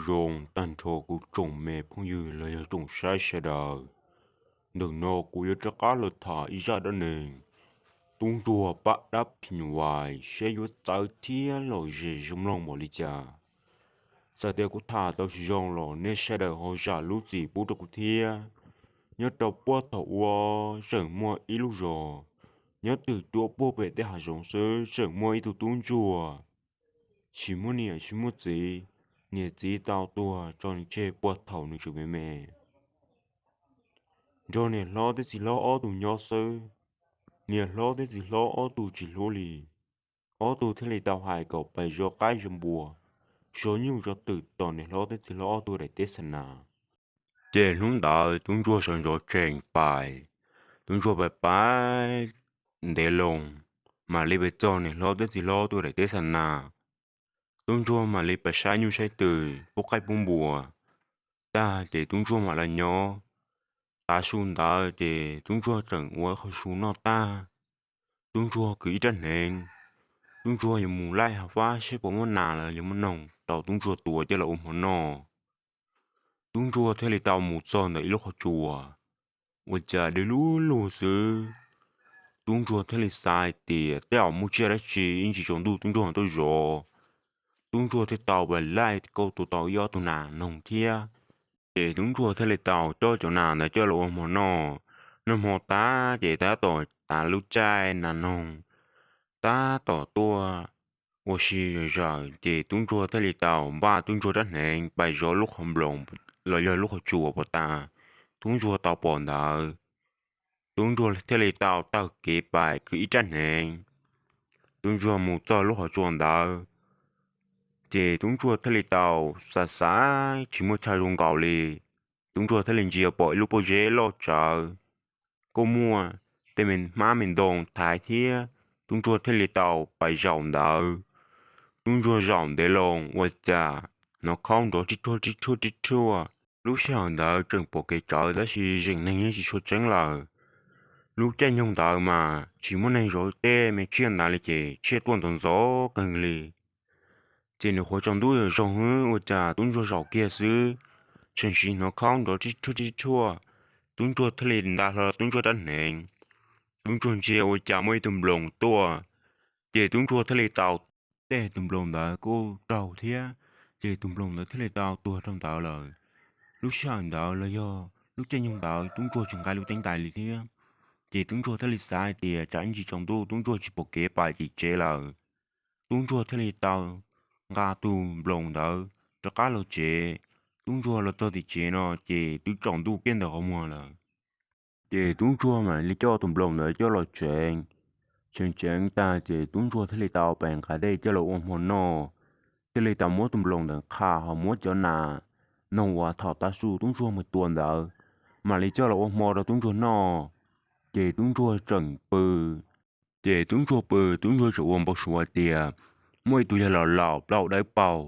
Zoo tag nrho kuv tsoom me phooj ywg los yog tsoom saib sawv daws. Ntawm no kuv yuav rov qab los tham ib zaj dab neeg tub ntsuag pab dab phim nyuj vais seb yuav txawv thiab lom zem zoo mloog npaum li cas. Txawm tias kuv tham tau tsis zoo los nej sawv daws ho zam lub txim pub rau kuv thiab. Nyob rau puag thaum ub tseem muaj ib lub zos, nyob twm cuab puag pem tej hav zoov xwb tseem muaj ib tug tub ntsuag tsis muaj niam tsis muaj txiv. Niam txiv tau tuag tso nws tseg puag thaum nws tseem me me, nrog niam hlob thiab txiv hlob ob tug nyob xwb. Niam hlob thiab txiv hlob ob tug tsis hlub li, ob tug thiaj li tau hais kom pais zov qaib zov npua, zov nyuj zov twm tos niam hlob thiab txiv hlob ob tug daim teb xa nas. Ces hnub ntawd tub ntsuag sawv ntxov tsees pais, tub ntsuag pais pais ntev loo, mam li pais txog niam hlob thiab txiv hlob ob tug daim teb xa nas. Tub ntsuag mam li pais saib nyuj saib twm pub qaib pub npua tag ces tub ntsuag mam los nyob. Tav su ntawd ces tub ntsuag tseem ua qhov su noj tag, tub ntsuag kwv ib rab hneev, tub ntsuag yuav mus laij hav fab seb puas muaj nas los yog muaj noog rau tub ntsuag tua coj los ua hmo noj. Tub ntsuag thiaj li tau mus txog ntawm ib lub qhov tsua, ua cas deb lub lug xwb. Tub ntsuag thiaj li xav hais tias tej zaum muaj tsiaj dab tsi ib ntsis tsaus ntuj tub ntsuag tuaj zov. Tub ntsuag thiaj tau pais laij kauj tua tau ib ob tug nas noog thiab. Ces tub ntsuag thiaj li tau coj cov nas ntawd coj los ua hmo noj. Noj hmo tag ces tab tom tas lub caij nas noog, tab tom tuaj ua si zom zaws ces tub ntsuag thiaj li tau npaj tub ntsuag rab hneev pais zov lub qhov nploos los yog lub qhov tsua puas tas tub ntsuag tau pom ntawd. Tub ntsuag thiaj li tau taug kev pais kwv ib rab hneev. Tub ntsuag mus txog lub qhov tsua ntawd, ces tub ntsuag thiaj li tau xav xav tsis muaj chaw zoo nkaus li. Tub ntsuag thiaj li ntsia pom ib lub pob zeb loj tsawv, kuj muaj tej me hmab me ntoo thaiv thiab. Tub ntsuag thiaj li tau pais zaum ntawd. Tub ntsuag zaum ntev loo ua cas hnov khaub nrov rib rhuaj rib rhuaj rib rhuaj. Lub sij hawm ntawd tseem pom kev tsawv tab sis zeem neeg yeej tsis tshua tseeb lawm. Lub caij nyoog ntawd mas tsis muaj neeg zov tej me tsiaj ntawd li ces tsiaj tuaj ntxov ntxov kawg li. Ces nws qhuav tsaus ntuj zoo hwv ua cas tub ntsuag zaum kiag xwb, tseem sim hnov khaub nrov rib rhuaj rib rhuaj. Tub ntsuag thiaj li nta hlo tub ntsuag rab hneev. Tub ntsuag ntsia ua cas muaj ib tug nploos tuaj, ces tub ntsuag thiaj li tau tej tus nploos ntawd kuj raug thiab, ces tus nploos ntawd thiaj li tau tuag rau ntawd lawm. Lub sij hawm ntawd los yog lub caij nyoog ntawd tub ntsuag tsis nqa lub teeb ntais li thiab, ces tub ntsuag thiaj li xav hais tias tsam ib ntsis tsaus ntuj tub ntsuag tsis pom kev pais tim tsev lawm. Tub ntsuag thiaj li tau nqa tus nploos ntawd rov qab los tsev. Tub ntsuag los txog tim tsev no ces twb tsaus ntuj kiag ntawm qhov muag lawm. Ces tub ntsuag mam li coj tus nploos ntawd coj los tsev. Tseem tsev tag ces tub ntsuag thiaj li tau pem nqa dej coj los ua hmo noj. Thiaj li tau muab tus nploos ntawd qha ho muab cov nas noog uas thaum tav su tub ntsuag mus tua ntawd mam li coj los ua hmo rau tub ntsuag noj. Ces tub ntsuag tseem pw. Ces tub ntsuag pw, tub ntsuag tseem ua npau suav tias muaj ib tug yawg laus laus plaub dawb paug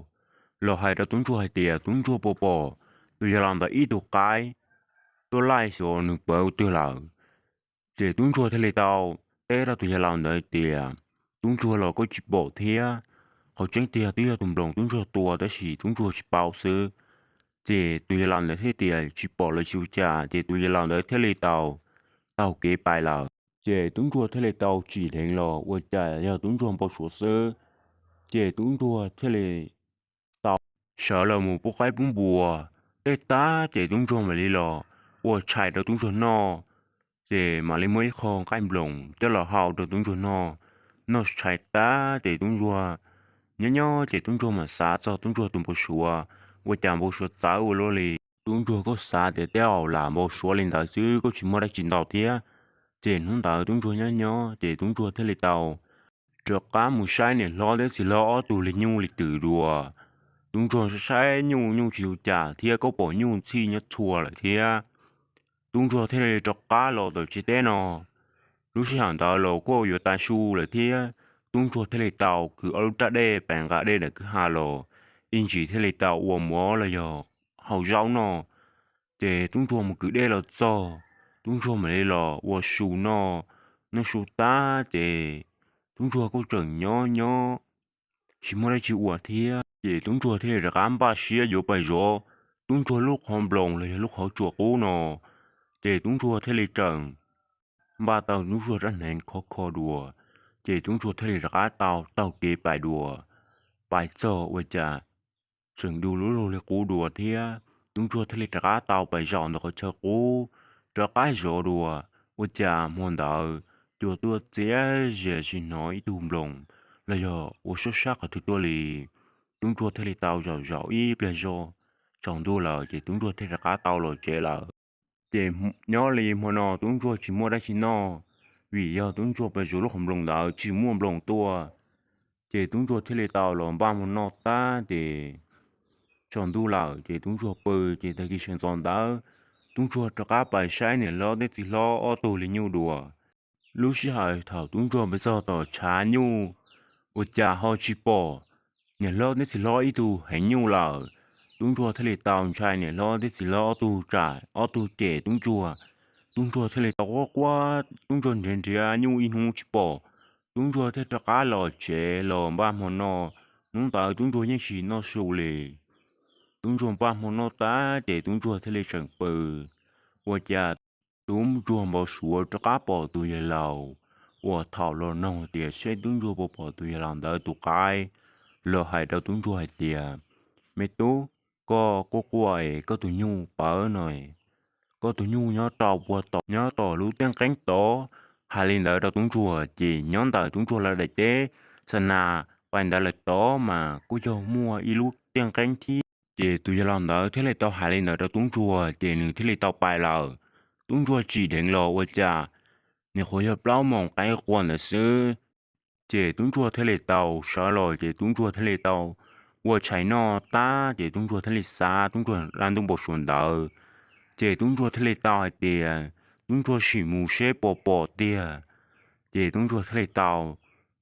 los hais rau tub ntsuag hais tias tub ntsuag puas pom tus yawg laus ntawd ib tug qaib tuaj laij xyov nws pawv twg lawm. Ces tub ntsuag thiaj li tau teb rau tus yawg laus ntawd tias tub ntsuag los kuj tsis pom thiab. Qhov tseeb tiag twb yog tus nploos tub ntsuag tua tab sis tub ntsuag tsis paub xwb. Ces tus yawg laus ntawd thiaj tias tsis pom los tsis ua cas, ces tus yawg laus ntawd thiaj li tau taug kev pais lawm. Ces tub ntsuag thiaj li tau tsim dheev los ua cas yog tub ntsuag npau suav xwb. Ces tub ntsuag thiaj li tau sawv los mus pub qaib pub npua. Tej tag ces tub ntsuag mam li los ua tshais rau tub ntsuag noj. Ces mam li muab ib qho nqaij nploos coj los hau rau tub ntsuag noj. Noj tshais tag ces tub ntsuag nyob nyob ces tub ntsuag mam xav txog tub ntsuag tus npau suav, ua cas npau suav txawv ua luaj li. Tub ntsuag kuj xav tias tej zaum lam npau suav li ntawd xwb kuj tsis muaj dab tsi ntau thiab. Ces hnub ntawd tub ntsuag nyob nyob ces tub ntsuag thiaj li tau rov qab mus saib niam hlob thiab txiv hlob ob tug li nyuj li twm dua. Tub ntsuag saib nyuj nyuj tsis ua cas thiab kuj pom nyuj ntxhij nyob txhua lawm thiab. Tub ntsuag thiaj li rov qab los tom tsev teb no. Lub sij hawm ntawd los kuj yuav tav su lawm thiab. Tub ntsuag thiaj li tau kwv ob lub raj dej pem nqa dej ntawm kwj ha los, ib ntsis thiaj li tau ua mov los yog hau zaub noj. Ces tub ntsuag mus kwv dej los txog, tub ntsuag mam li los ua su noj. Noj su tag ces tub ntsuag kuj tseem nyob nyob tsis muaj dab tsi ua thiab. Ces tub ntsuag thiaj li rov qab npaj siab yuav pais zov tub ntsuag lub qhov nploos los yog lub qhov tsua qub no. Ces tub ntsuag thiaj li tseem npaj tau tub ntsuag rab hneev khov kho dua, ces tub ntsuag thiaj li rov qab tau taug kev pais dua. Pais txog ua cas tseem du lub lug li qub dua thiab, tub ntsuag thiaj li rov qab tau pais zaum ntawm qhov chaw qub, rov qab zov dua. Ua cas hmo ntawd cua tuaj txias zias tsis hnov ib tug nploos los yog ua suab sab qhov twg tuaj li. Tub ntsuag thiaj li tau zaum zaum ib pliag zog, tsaus ntuj lawm ces tub ntsuag thiaj rov qab tau los tsev lawm. Ces nyob li hmo no tub ntsuag tsis muaj dab tsi noj, vim yog tub ntsuag pais zov lub qhov nploos ntawd tsis muaj nploos tuaj. Ces tub ntsuag thiaj li tau los npaj hmo noj tag ces tsaus ntuj lawm ces tub ntsuag pw. Ces tag kis sawv ntxov ntawd tub ntsuag rov qab pais saib niam hlob thiab txiv hlob ob tug li nyuj dua. Lub sij hawm thaum tub ntsuag pais txog tom tshav nyuj, ua cas ho tsis pom niam hlob thiab txiv hlob ib tug heev nyuj lawm. Tub ntsuag thiaj li tau ntshai niam hlob thiab txiv hlob ob tug tsam ob tug cem tub ntsuag. Tub ntsuag thiaj li tau quaj quaj, tub ntsuag nrhiav nrhiav nyuj ib hnub tsis pom. Tub ntsuag thiaj rov qab los tsev los npaj hmo noj. Hnub ntawd tub ntsuag yeej tsis noj su li. Tub ntsuag npaj hmo noj tag ces tub ntsuag thiaj li tseem pw. Ua cas tub ntsuag npau suav rov qab pom tus yawg laus uas thaum los noog tias seb tub ntsuag puas pom tus yawg laus ntawd tus qaib, los hais rau tub ntsuag hais tias, Me tub, koj quaj quaj es koj tus nyuj pawv no, koj tus nyuj nyob rau puag tom, nyob tom lub tiaj nqeeb tod. Hais li ntawd rau tub ntsuag ces nyob ntawm tub ntsuag lawv daim teb xa nas pais ntawd lawm tod mas kuj yog muaj ib lub tiaj nqeeb thiab. Ces tus yawg laus ntawd thiaj li tau hais li ntawd rau tub ntsuag ces nws thiaj li tau pais lawm. Tub ntsuag tsim dheev los ua cas nyuam qhuav yog plaub moos qaib qua ntawd xwb. Ces tub ntsuag thiaj li tau sawv los ces tub ntsuag thiaj li tau ua tshais noj tag ces tub ntsuag thiaj li xav tub ntsuag dab ntub npau suav ntawd. Ces tub ntsuag thiaj li tau hais tias tub ntsuag sim mus seb puas pom tiag. Ces tub ntsuag thiaj li tau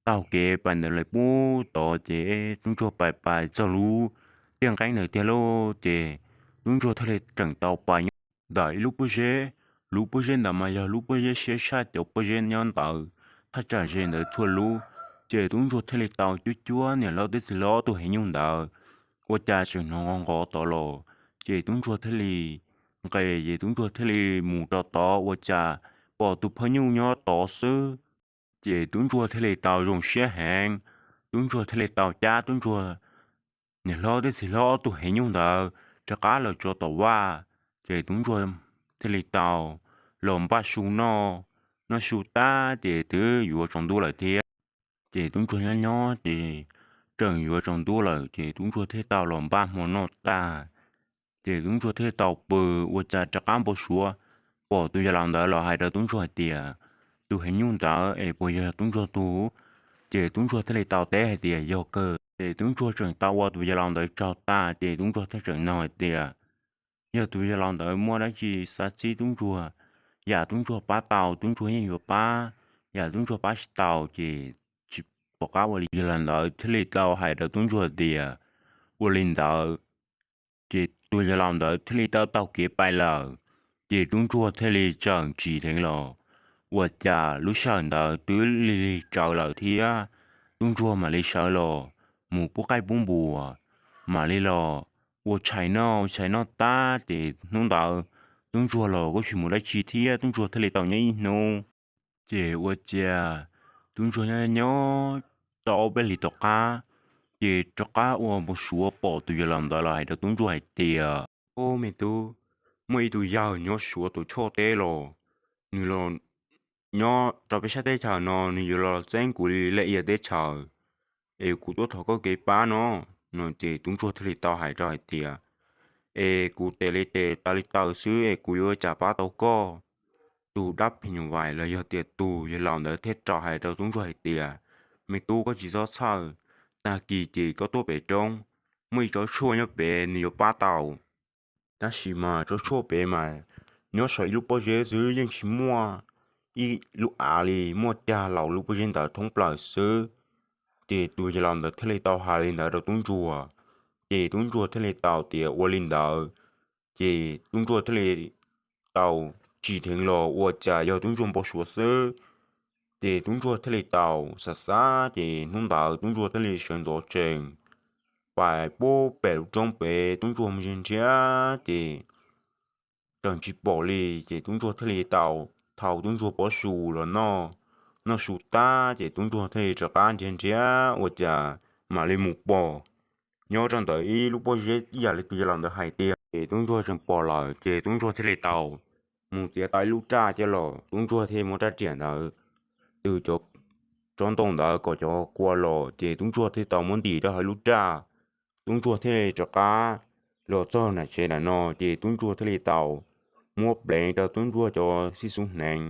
taug kev pais ntawd lawm puag tod ces tub ntsuag pais pais txog lub tiaj nqeeb ntawd tiag lauj. Ces tub ntsuag thiaj li tseem tau pais nyob ntawm ib lub pob zeb. Lub pob zeb ntawd mas yog lub pob zeb siab tshaj cov pob zeb nyob ntawd thaj tsam ze ntawd txhua lub. Ces tub ntsuag thiaj li tau cuab cuab niam hlob thiab txiv hlob ob tug heev nyuj ntawd, ua cas tseem hnov nqov nqov tod los. Ces tub ntsuag thiaj li nqes ces tub ntsuag thiaj li mus rau tod ua cas pom tus phauj nyuj nyob tod xwb. Ces tub ntsuag thiaj li tau zoo siab heev. Tub ntsuag thiaj li tau cab tub ntsuag niam hlob thiab txiv hlob ob tug heev nyuj ntawd rov qab los tso tom vaj. Ces tub ntsuag thiaj li tau los npaj su noj. Noj su tag ces twb yuav tsaus ntuj lawm thiab. Ces tub ntsuag nyob nyob ces tseem yuav tsaus ntuj lawm ces tub ntsuag thiaj tau los npaj hmo noj tag. Ces tub ntsuag thiaj tau pw, ua cas rov qab npau suav pom tus yawg laus ntawd los hais rau tub ntsuag hais tias, tus heev nyuj ntawd es puas yog tub ntsuag tug? Ces tub ntsuag thiaj li tau teb hais tias yog kawg. Ces tub ntsuag tseem tau ua tus yawg laus ntawd tsaug tag ces tub ntsuag thiaj tseem nug hais tias, yog tus yawg laus ntawd muaj dab tsi xav txib tub ntsuag, yam tub ntsuag pab tau tub ntsuag yeej yuav pab, yam tub ntsuag pab tsis tau ces tsis pom qab ua li. Yawg laus ntawd thiaj li tau hais rau tub ntsuag tias, ua li ntawd. Ces tus yawg laus ntawd thiaj li tau taug kev pais lawm. Ces tub ntsuag thiaj li tseem tsim dheev los, ua cas lub sij hawm ntawd twb lig lig tsawv lawm thiab. Tub ntsuag mam li sawv los mus pub qaij pub npua, mam li los ua tshais noj. Ua tshais noj tag ces hnub ntawd tub ntsuag los kuj tsis mus dab tsi thiab, tub ntsuag thiaj li tau nyob ib hnub. Ces ua cas tub ntsuag nyob nyob tau ob peb hlis tom qab, ces rov qab ua npau suav pom tus yawg laus ntawd los hais rau tub ntsuag hais tias, o me tub, muaj ib tug yawg nyob Suav tus tshoj teb los, nws los nyob rau peb sab teb chaws no, nws yuav los txeeb kuv li laj ia teb chaws, es kuv tuaj thov koj kev pab no. No ces tub ntsuag thiaj li tau hais rau hais tias, es kuv tes li tes taw li taw xwb es kuv yuav ua cas pab tau koj? Tus dab phim nyuj vais los yog tias tus yawg laus ntawd thiaj rov hais rau tub ntsuag hais tias, me tub, koj tsis txhob txhawj, tag kis ces koj tuaj pem roob, muaj ib tsob tshuaj nyob pem nws yuav pab tau. Tab sis mas tsob tshuaj pem mas nyob saum ib lub pob zeb xwb, yeej tsis muaj ib lub av li, muaj cag laus lub pob zeb ntawd thoob plaws xwb. Ces tus yawg laus ntawd thiaj li tau hais li ntawd rau tub ntsuag, ces tub ntsuag thiaj li tau tias ua li ntawd. Ces tub ntsuag thiaj li tau tsim dheev los, ua cas yog tub ntsuag npau suav xwb. Ces tub ntsuag thiaj li tau xav xav, ces hnub ntawd tub ntsuag thiaj li sawv ntxov tsees pais puag pem lub roob pem, tub ntsuag mus nrhiav nrhiav ces tseem tsis pom li. Ces tub ntsuag thiaj li tau thau tub ntsuag pob su los noj. Noj su tag ces tub ntsuag thiaj li rov qab nrhiav nrhiav ua cas mam li mus pom nyob rau ntawm ib lub pob zeb ib yam li tus yawg laus ntawd hais tias. Ces tub ntsuag tseem pom lawm ces tub ntsuag thiaj li tau mus txiav tau ib lub raj coj los. Tub ntsuag thiaj muab raj riam ntawd tws cov tsob ntoo ntawd kom cov kua los, ces tub ntsuag thiaj tau muab ntim rau hauv lub raj. Tub ntsuag thiaj li rov qab los txog nram tsev nram no, ces tub ntsuag thiaj li tau muab pleev rau tub ntsuag cov xib xub hneev.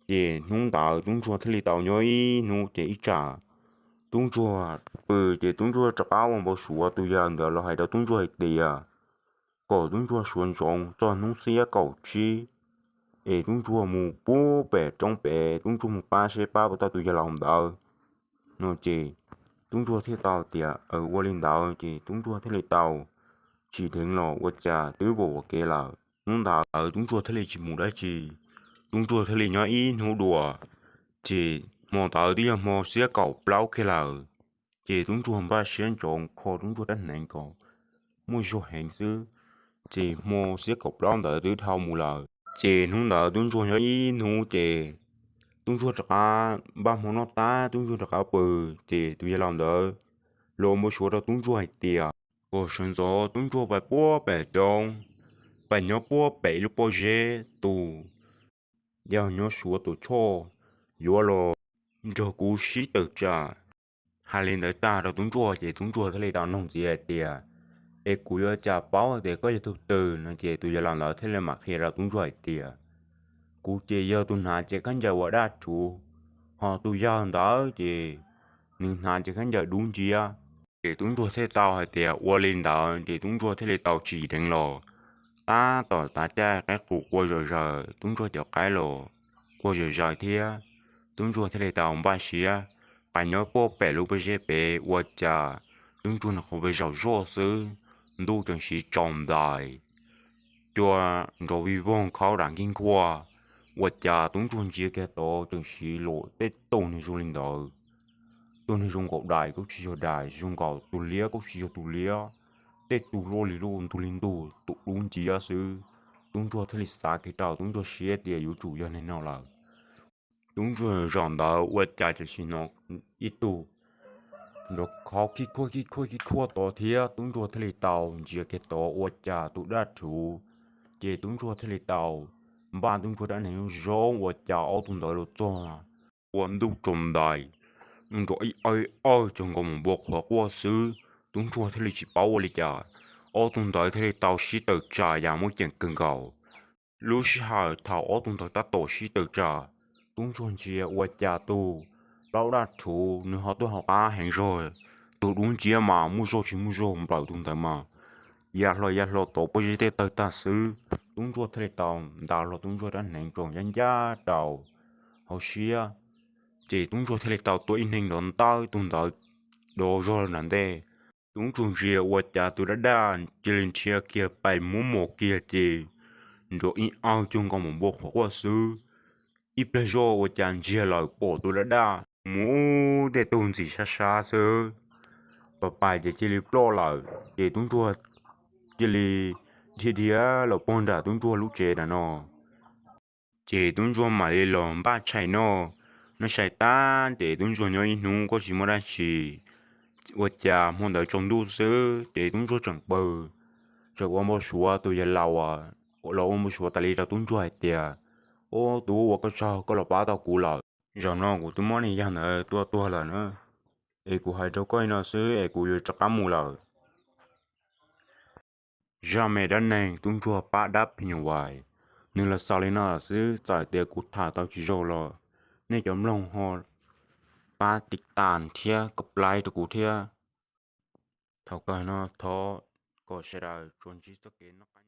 Ces hnub ntawd tub ntsuag thiaj li tau nyob ib hnub ces ib tsam tub ntsuag pw, ces tub ntsuag rov qab ua npau suav tus yawg ntawd los hais rau tub ntsuag hais tias kom tub ntsuag suav ntsoov txog hnub xiab kaum tsib es tub ntsuag mus puag pem roob pem, tub ntsuag mus pab seb pab puas tau tus yawg laus ntawd no. Ces tub ntsuag thiaj tau tias ua li ntawd, ces tub ntsuag thiaj li tau tsim dheev los ua cas twb pom kev lawm. Hnub ntawd tub ntsuag thiaj li tsis mus dab tsi, tub ntsuag thiaj li nyob ib hnub dua. Ces hmo ntawd twb yog hmo xiab kaum plaub kiag lawm, ces tub ntsuag npaj siab ntsoov kho tub ntsuag rab hneev kom muaj zog heev xwb. Ces hmo xiab kaum plaub ntawd twb dhau mus lawm, ces hnub ntawd tub ntsuag nyob ib hnub ces tub ntsuag rov qab npaj hmo noj tag tub ntsuag rov qab pw, ces tus yawg laus ntawd los ua npau suav rau tub ntsuag hais tias kom sawv ntxov tub ntsuag pais puag pem roob, pais nyob puag pem ib lub pob zeb, tus yawg nyob suav tus choj yuav los nrog kuv sib tawm tsam. Hais li ntawd tag rau tub ntsuag ces tub ntsuag thiaj li tau nug ntxiv hais tias, es kuv yuav cas paub tias koj yog tus twg no? Ces tus yawg laus ntawd thiaj li mam qhia rau tub ntsuag hais tias, kuv ces yog tus hnav cev khaub ncaws uas daj rhuv, ho tus yawg ntawd ces nws hnav cev khaub ncaws dub nciab. Ces tub ntsuag thiaj tau hais tias ua li ntawd, ces tub ntsuag thiaj li tau tsim dheev los. Tab tom tav caij qaib qus qua zom zaws, tub ntsuag cov qaib los qua zom zaws thiab, tub ntsuag thiaj li tau npaj siab pais nyob puag pem lub pob zeb pem. Ua cas tub ntsuag nws qhuav pes zaum zoj xwb, ntuj tseem siv tsaus ntais, cua nrov vij voog khaub dam nkig nkuaj. Ua cas tub ntsuag ntsia kiag tod tseem siv los tej tug neeg zoo li ntawd. Tug neeg zoo nkaus dais kuj tsis yog dais, zoo nkaus tus liab kuj tsis yog tus liab, tej tug loj li loj ntug li ntug tus dub nciab xwb. Tub ntsuag thiaj li xav kiag rau tub ntsuag siab tias yuav tsum yog neeg no lawm. Tub ntsuag zaum ntawd ua cas tseem sim hnov ib tug nrov khaub khib khuaj khib khuaj khib khuaj tod thiab, tub ntsuag thiaj li tau ntsia kiag tod ua cas tus dab rhuv. Ces tub ntsuag thiaj li tau npaj tub ntsuag rab hneev zoo ua cas ob tug ntawd los txog ua ntuj tsaus ntais, nrov ib awj ib awj cuag nkaus mus npua qhuav quaj xwb. Tub ntsuag thiaj li tsis paub ua li cas, ob tug ntawd thiaj li tau sib tawm tsam yam muaj ceem kawg nkaus. Lub sij hawm thaum ob tug ntawd tab tom sib tawm tsam, tub ntsuag ntsia ua cas tus plaub dab rhuv nws ho tuaj hauv qab heev zog, tus dub nciab mas muaj zog tsis muaj zog nplawm tus ntawd mas ya hlo ya hlo tod pob zeb tej tawg tag xwb. Tub ntsuag thiaj li tau nta hlo tub ntsuag rab hneev tsoom yab ncaj rau hauv siab, ces tub ntsuag thiaj li tau tua ib hneev nrov ntawd tus ntawd dov zog nram ntej. Tub ntsuag ntsia ua cas tus dab daj cia li nrhiav kiag pais muab mos kiag ces nrov ib awj cuag nkaus mus npua qhuav quaj xwb. Ib pliag zoj ua cas ntsiag lawm pom tus dab daj mus ub tej tug ntxim sab sab xwb, pais pais ces cia li ploj lawm. Ces tub ntsuag cia li dhia dhia los pog nram tub ntsuag lub tsev nram no. Ces tub ntsuag mam li los npaj tshais noj. Noj tshais tag ces tub ntsuag nyob ib hnub kuj tsis muaj dab tsi. Ua cas hmo ntawd tsaus ntuj xwb ces tub ntsuag tseem pw, tseem ua npau suav tus yawg laus los ua npau suav tas li rau tub ntsuag hais tias, ub, tub, ua koj tsaug koj los pab tau kuv lawm. Zaum no kuv twb muab niag yawg ntawd tua tuag lawm na, es kuv hais rau koj li no xwb es kuv yuav rov qab mus lawm. Zaj me dab neeg tub ntsuag pab dab phim nyuj vais, nws los xaus li no xwb. Txawm tias kuv tham tau tsis zoo los nej cov mloog ho pab tiv tas thiab kos plaib rau kuv thiab. Thaum kawg no thov kom sawv daws tsuas ntsib txoj kev noj qab